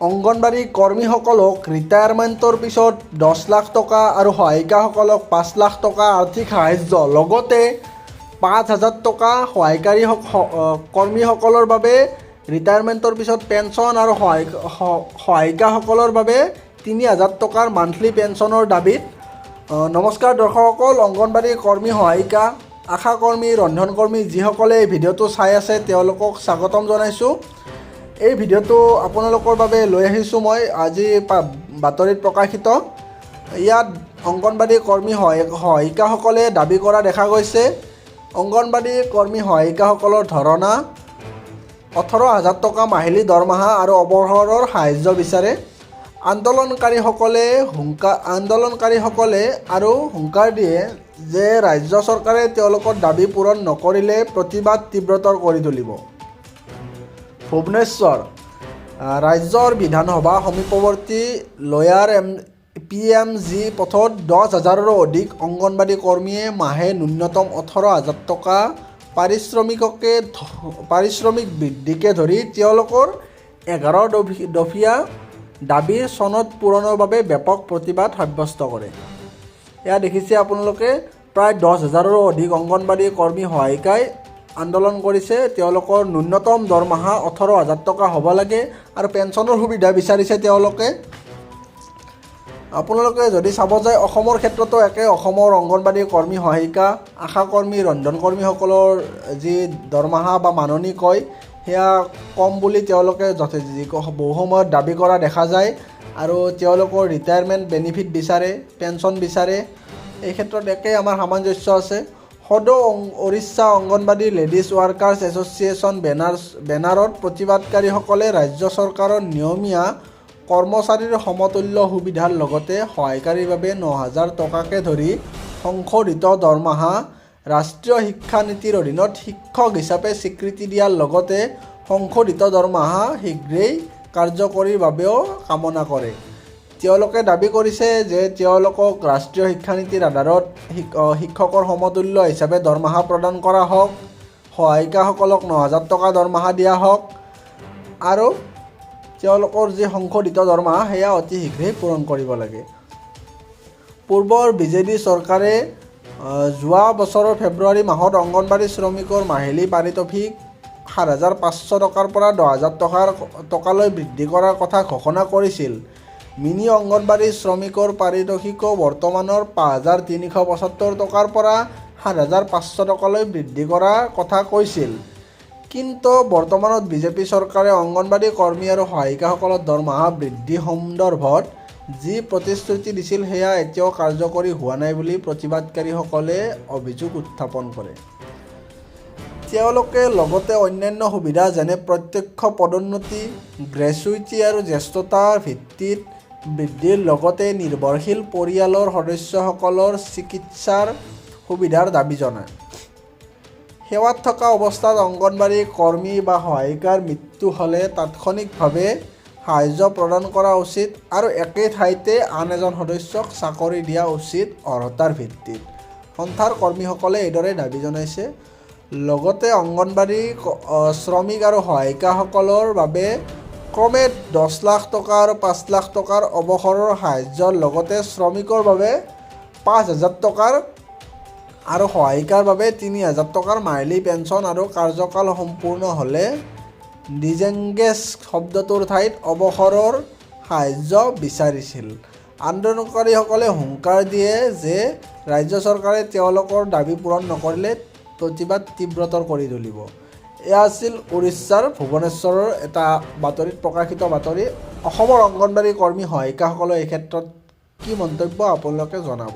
অংগনবাড়ী কৰ্মীসকলক ৰিটায়াৰমেণ্টৰ পিছত 10 লাখ টকা আৰু সহায়িকাসকলক 5 লাখ টকা আৰ্থিক সাহাৰ্য, লগতে 5,000 টকা সহায়কাৰী কৰ্মীসকলৰ বাবে ৰিটায়াৰমেণ্টৰ পিছত পেঞ্চন আৰু সহায়িকাসকলৰ বাবে 3,000 টকাৰ মান্থলি পেঞ্চনৰ দাবীত। নমস্কাৰ দৰ্শকসকল, অংগনবাড়ী কৰ্মী, সহায়িকা, আশাকৰ্মী, ৰন্ধনকৰ্মী যিসকলে এই ভিডিঅ'টো চাই আছে, তেওঁলোকক স্বাগতম জনাইছোঁ। এই ভিডিঅ'টো আপোনালোকৰ বাবে লৈ আহিছোঁ মই আজি বাতৰিত প্ৰকাশিত। ইয়াত অংগনবাড়ী কৰ্মী, সহায়িকাসকলে দাবী কৰা দেখা গৈছে। অংগনবাড়ী কৰ্মী সহায়িকাসকলৰ ধৰ্ণা, 18,000 টকা মাহিলী দৰমহা আৰু অৱসৰৰ সাহাৰ্য বিচাৰে। আন্দোলনকাৰীসকলে আৰু হুংকাৰ দিয়ে যে ৰাজ্য চৰকাৰে তেওঁলোকৰ দাবী পূৰণ নকৰিলে প্ৰতিবাদ তীব্ৰতৰ কৰি তুলিব। ভুৱনেশ্বৰ, ৰাজ্যৰ বিধানসভা সমীপৱৰ্তী লয়াৰ পি এম জি পথত 10,000ৰো অধিক অংগনবাড়ী কৰ্মীয়ে মাহে ন্যূনতম 18,000 টকা পাৰিশ্ৰমিক বৃদ্ধিকে ধৰি তেওঁলোকৰ 11 দফীয়া দাবীৰ চনদ পূৰণৰ বাবে ব্যাপক প্ৰতিবাদ সাব্যস্ত কৰে। এয়া দেখিছে আপোনালোকে, প্ৰায় 10,000ৰো অধিক অংগনবাড়ী কৰ্মী সহায়িকাই আন্দোলন কৰিছে। তেওঁলোকৰ ন্যূনতম দৰমহা 18,000 টকা হ'ব লাগে আৰু পেঞ্চনৰ সুবিধা বিচাৰিছে তেওঁলোকে। আপোনালোকে যদি চাব যায়, অসমৰ ক্ষেত্ৰতো একে। অসমৰ অংগনবাড়ী কৰ্মী, সহায়িকা, আশাকৰ্মী, ৰন্ধনকৰ্মীসকলৰ যি দৰমহা বা মাননি কয়, সেয়া কম বুলি তেওঁলোকে বহু সময়ত দাবী কৰা দেখা যায় আৰু তেওঁলোকৰ ৰিটায়াৰমেণ্ট বেনিফিট বিচাৰে, পেঞ্চন বিচাৰে। এই ক্ষেত্ৰত একেই আমাৰ সামঞ্জস্য আছে। সদৌ Orissa anganwadi ladies workers' association বেনাৰত প্ৰতিবাদকাৰীসকলে ৰাজ্য চৰকাৰৰ নিয়মীয়া কৰ্মচাৰীৰ সমতুল্য সুবিধাৰ লগতে সহায়কাৰীৰ বাবে 9,000 টকাকে ধৰি সংশোধিত দৰমহা, ৰাষ্ট্ৰীয় শিক্ষা নীতিৰ অধীনত শিক্ষক হিচাপে স্বীকৃতি দিয়াৰ লগতে সংশোধিত দৰমহা শীঘ্ৰেই কাৰ্যকৰীৰ বাবেও কামনা কৰে। তেওঁলোকে দাবী কৰিছে যে তেওঁলোকক ৰাষ্ট্ৰীয় শিক্ষানীতিৰ আধাৰত শিক্ষকৰ সমতুল্য হিচাপে দৰমহা প্ৰদান কৰা হওক, সহায়িকাসকলক 9,000 টকা দৰমহা দিয়া হওক আৰু তেওঁলোকৰ যি সংশোধিত দৰমহা, সেয়া অতি শীঘ্ৰেই পূৰণ কৰিব লাগে। পূৰ্বৰ বিজেডি চৰকাৰে যোৱা বছৰৰ ফেব্ৰুৱাৰী মাহত অংগনবাড়ী শ্ৰমিকৰ মাহিলী পাৰিতোষিক 7,500 টকাৰ পৰা 10,000 টকালৈ বৃদ্ধি কৰাৰ কথা ঘোষণা কৰিছিল। মিনি অংগনবাড়ী শ্ৰমিকৰ পাৰিতোষিকো বৰ্তমানৰ 5,375 টকাৰ পৰা 7,500 টকালৈ বৃদ্ধি কৰাৰ কথা কৈছিল। কিন্তু বৰ্তমানত বিজেপি চৰকাৰে অংগনবাড়ী কৰ্মী আৰু সহায়িকাসকলৰ দৰমহা বৃদ্ধি সন্দৰ্ভত যি প্ৰতিশ্ৰুতি দিছিল, সেয়া এতিয়াও কাৰ্যকৰী হোৱা নাই বুলি প্ৰতিবাদকাৰীসকলে অভিযোগ উত্থাপন কৰে। তেওঁলোকে লগতে অন্যান্য সুবিধা যেনে প্ৰত্যক্ষ পদোন্নতি, গ্ৰেচুইটি আৰু জ্যেষ্ঠতাৰ ভিত্তিত বৃদ্ধিৰ লগতে নিৰ্ভৰশীল পৰিয়ালৰ সদস্যসকলৰ চিকিৎসাৰ সুবিধাৰ দাবী জনায়। সেৱাত থকা অৱস্থাত অংগনবাড়ী কৰ্মী বা সহায়িকাৰ মৃত্যু হ'লে তাৎক্ষণিকভাৱে সাহায্য প্ৰদান কৰা উচিত আৰু একে ঠাইতে আন এজন সদস্যক চাকৰি দিয়া উচিত অৰ্হতাৰ ভিত্তিত, সন্থাৰ কৰ্মীসকলে এইদৰে দাবী জনাইছে। লগতে অংগনবাড়ী শ্ৰমিক আৰু সহায়িকাসকলৰ বাবে ক্ৰমে 10 লাখ টকা আৰু 5 লাখ টকাৰ অৱসৰৰ সাহায্যৰ লগতে শ্ৰমিকৰ বাবে 5,000 টকাৰ আৰু সহায়িকাৰ বাবে 3,000 টকাৰ মাহিলী পেঞ্চন আৰু কাৰ্যকাল সম্পূৰ্ণ হ'লে ডিজেংগেজ শব্দটোৰ ঠাইত অৱসৰৰ সাহায্য বিচাৰিছিল। আন্দোলনকাৰীসকলে হুংকাৰ দিয়ে যে ৰাজ্য চৰকাৰে তেওঁলোকৰ দাবী পূৰণ নকৰিলে প্ৰতিবাদ তীব্ৰতৰ কৰি তুলিব। এয়া আছিল উৰিষ্যাৰ ভুৱনেশ্বৰৰ এটা বাতৰিত প্ৰকাশিত বাতৰি। অসমৰ অংগনবাড়ী কৰ্মী, সহায়িকাসকলৰ এই ক্ষেত্ৰত কি মন্তব্য, আপোনালোকে জনাব।